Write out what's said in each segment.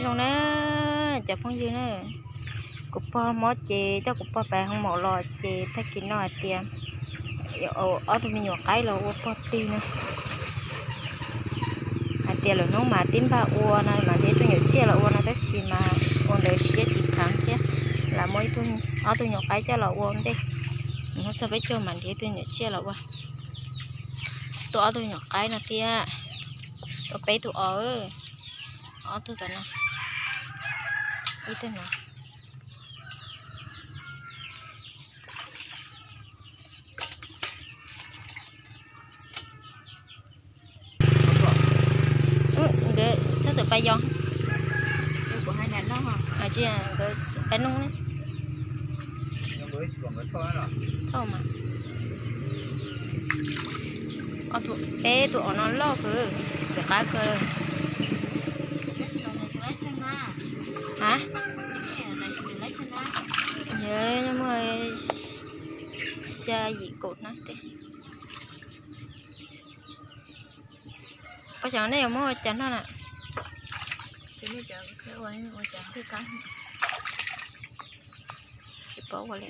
Zoo na, cov phooj ywg na, kuv pog mob ces coj kuv pog pais hoo maum los ces tag kis no hais tias ob tug me nyuam qaib los ua pog plig no. Hais tias lwm hnub mas tib npaj ua no mas nrhiav ib tug nyuam tsiaj los ua no tab sis mas ua ntawd siab tsis kheev thiab, lam muab ob tug nyuam qaib coj los ua ntej. Mus txog peb caug mas nrhiav ib tug nyuam tsiaj los ua. Tua ob tug nyuam qaib no thiab, tua peb tug os, ob tug tom no, ib tug no. Nkawd txhob txwm pab yos, nkawd pab nug ne. Thauj mas, peb tus os no loj kawg, pem qab kawg. A, yog muaj xya yim kaum hnab tej. Pog xyov nej yuav muab ua cas noj na. Tsis paub ua li.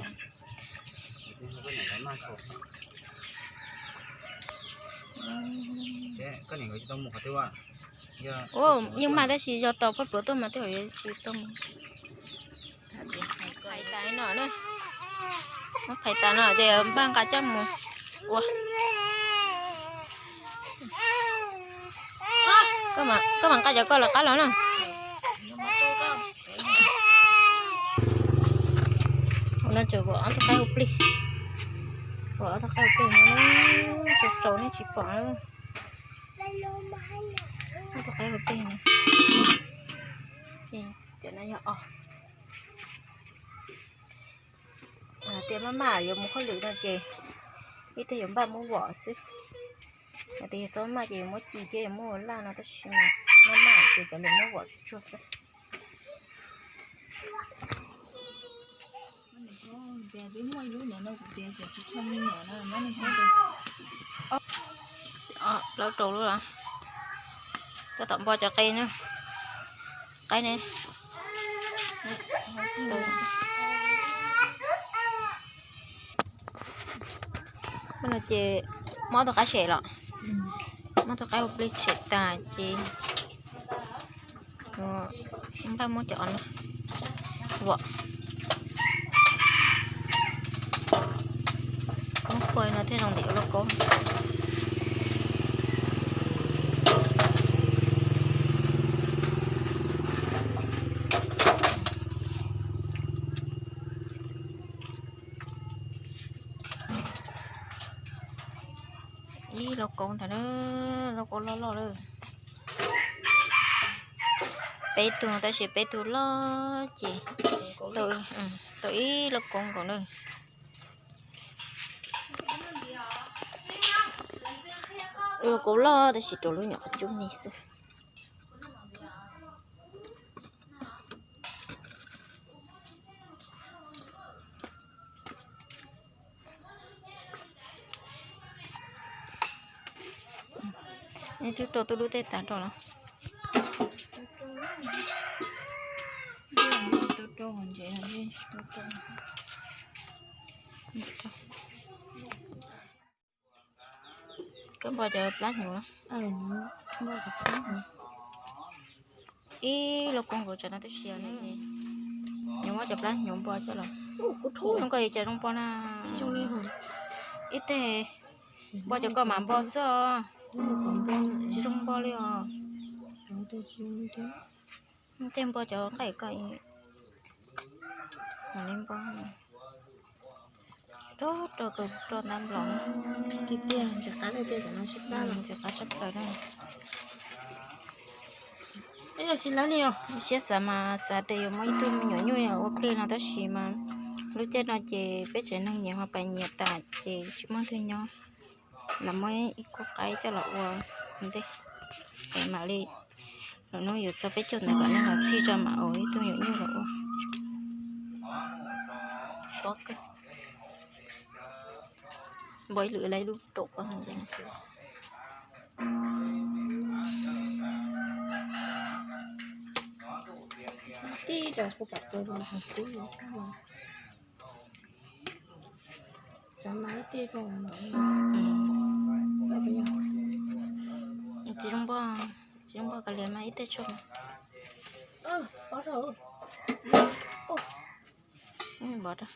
Ua yeej mag tab sis yog tau poj pluav tuaj mas tej zaum yuav tsis tau mus. Phais tas no na, muab phais tas no ces npaj nqa coj mus ua. Koj mam nqa cov koj lawv qab los na. Ua no ces ua ob tug qaib ua plig, ua ob tug qaib ua plig no, tsaus tsaus nej tsis pom. Ob tug qaib ua plig no, ces cov no yog os. Tias maj maj yuav mus hauj lwm no ces ib teg yuav npaj muab vom xwb. Tias yog txhob maj ces yuav muab ci thiab yuav muab ua laj no tab sis mas maj maj ces cov lawv muab vom tsuag tsuag xwb. Plaub rau lub los. Coj tom npo cov qe na. Qaib ne. Ces mob tus qaib sem los, mob tus qaib ua plig sem tas ces npaj muab cov no vom. Muab phua no thiaj zoo ntim ua lauj kaub. Ib lauj kaub ntawd, lauj kaub loj loj lawm. Peb tug tab sis peb tug loj ces tau ib lauj kaub nkaus na. Lauj kaub loj tab sis rau lub nyuam qhuav cub ni xwb. Twb rau tub dub tej tas rau los. Koj npo cov plab hnyuv. Ib lauj kaub nkaus tsam no twb siav ne. Yuav muab cov plab hnyuv npo coj los. Zoo koj cas zoo npo na. Ib teg npo cov koj mas npo xwb os. Tsis zoo npo li os. Tej npo cov nqaij koj mam li npo. Rau rau tus rau ntab nplaum. Ntxim qab tshaj plaws na. Siab xav mas xav tias yuav muab ib tug me nyuam nyuj ua plig no tab sis mas lub caij no ces peb tsev neeg nyias ho pais nyias tas ces tsis muaj leej twg nyob. Los muab ib khub qaib coj los ua ntej es mam li lwm hnub yuav txog peb caug ntawd kom nej los txhij tso mam ua ib tug me nyuam nyuj los ua. Npo ib lwm lawm ib lub rau poj niam. Tib rau kuv pom tus los hais kub no. Cov no ib tij zoo. Tsis zoo npoj, tsis zoo npoj kav liam mas ib tij tshuaj. Pov rau, pov rau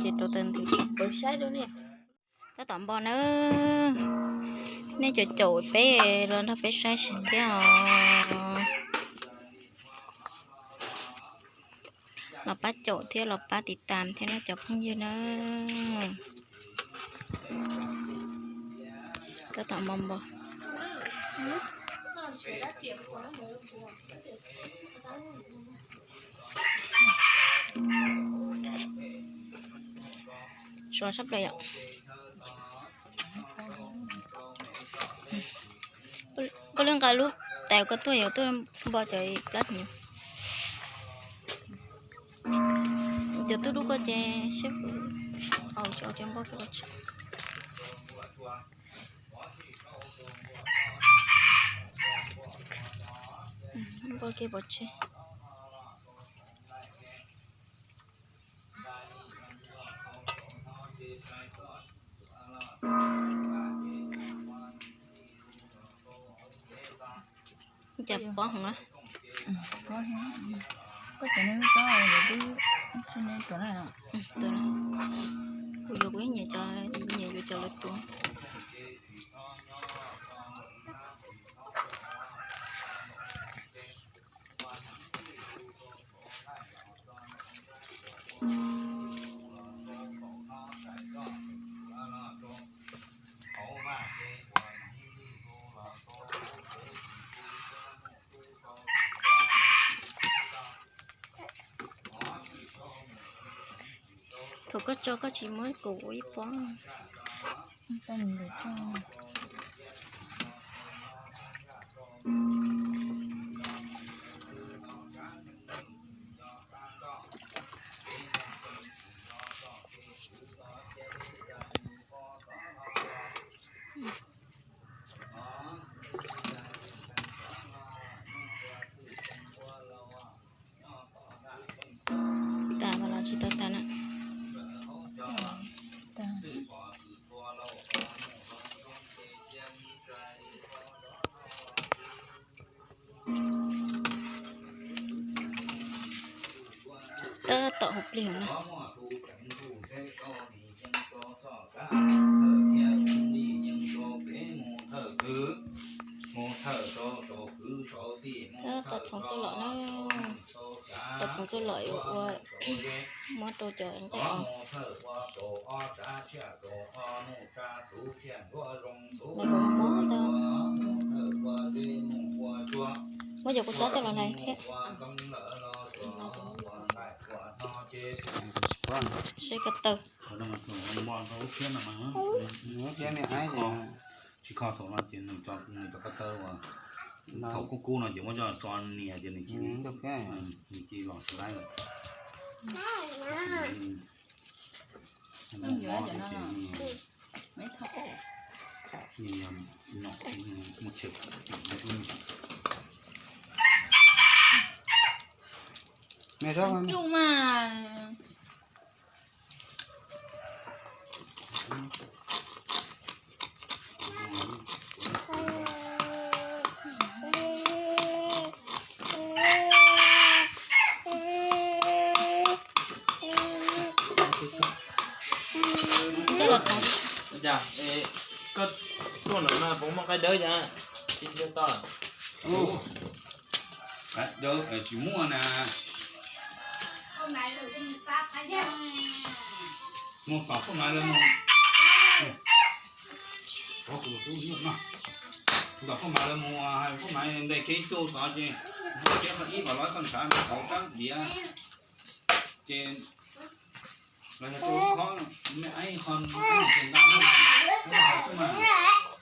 ces rau tawg ntws. Pov saib rau nej. Tab tom npog nawb. Nej caum caum peb los nrog peb saib thiab os. Los pab caum thiab los pab tiv tam thiab nawb cov phooj ywg nawb. Tab tom npog npog. Sov sab plaws yom. Koj lub nqa lub tais koj tuaj yuav tuaj npog cov plab hnyuv. Cov tub dub koj ces seb puas, au, cov npog kiag pov tseg. Npog kiag pov tseg. Cas pob heev na. Koj cov neeg txob lawv twb tsis ne tuav na. Kuv yuav kuv ib nyuag cov, ib nyuag yuav cov lawv tuav. Thaum koj tso koj tsis muab kuv ua ib pob. Tas mas los tsis tau tas na. Tab tom hauv plig na. Tab tom txhoov txoj lom na. Tom txhoov txoj lom ua, muab rau cov nqaij os. Los los mob ntag. Muab cov kua txob coj los hlais thiab. Seb ko taw. Tsis kho thaum no ces nws cov ko taw uas thaum kub kub no ces muab coj tso nias ces nws tsis, nws cia los tsis laib lawm. Koj tuaj no puas muaj qaib dawb cas? Qaib dawb tsis muaj na. Mus tom Phoj Maiv lawv mus. Tom Phoj Maiv lawv mus, Phoj Maiv ntes kiag ib tug tod ces, kiag qhov ib kom los koj ntshav mus kauv rab diav. Ces los yog rau lub khob, mej aib qho ces nqa,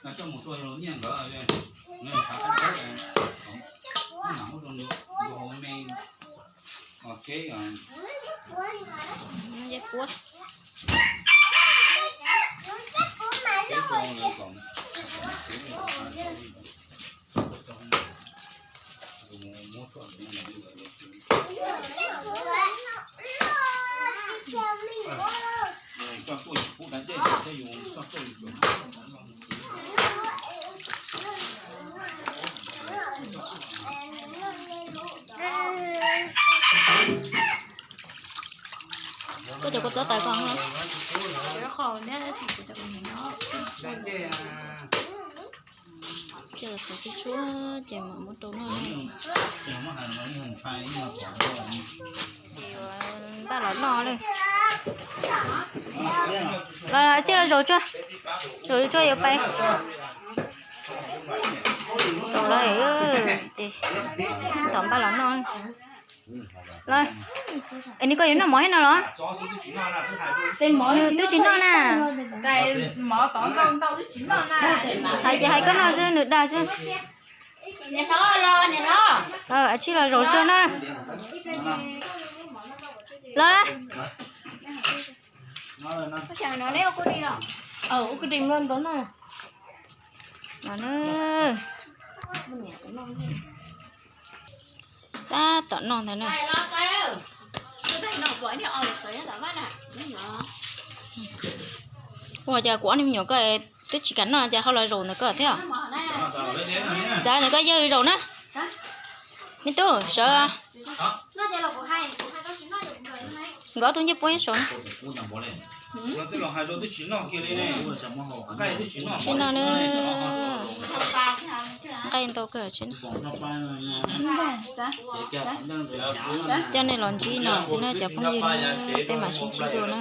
los coj mus rau yus nyiaj nkawd, nws ntshav qab dawb, mam muab rau nws hauv me. Ua ke, muab Koj cov kua txob tawv ko. Coj los xov tshuaj tshuaj ces mam muab rau noj. Npaj los noj li. Los, los tsij los zaum tsuag, zaum tsuag yuav pais. Zaum lawm ces tom npaj los noj. Los, es nws koj yuav noj mov thiab no los? Nws twb tsis noj na. Hais ces hais koj noj xwb, nws dag xwb. Los, tsij los zaum tsuag noj. Los, los na. Tab tom noj ntag na. Ua cas kuv ob niag me nyuam koj twb tsis kam noj cas ho los zaum ntawm koj thiab? Xav ntawm koj yawg zaum na. Me tub sawv. Nkawd ob tug ncej puab ib saum. Tsis noj na. Nqaij ntau kawg tsis noj. Coj nej los ntsib no xwb na cov phooj ywg, peb mam sib ntsib dua na.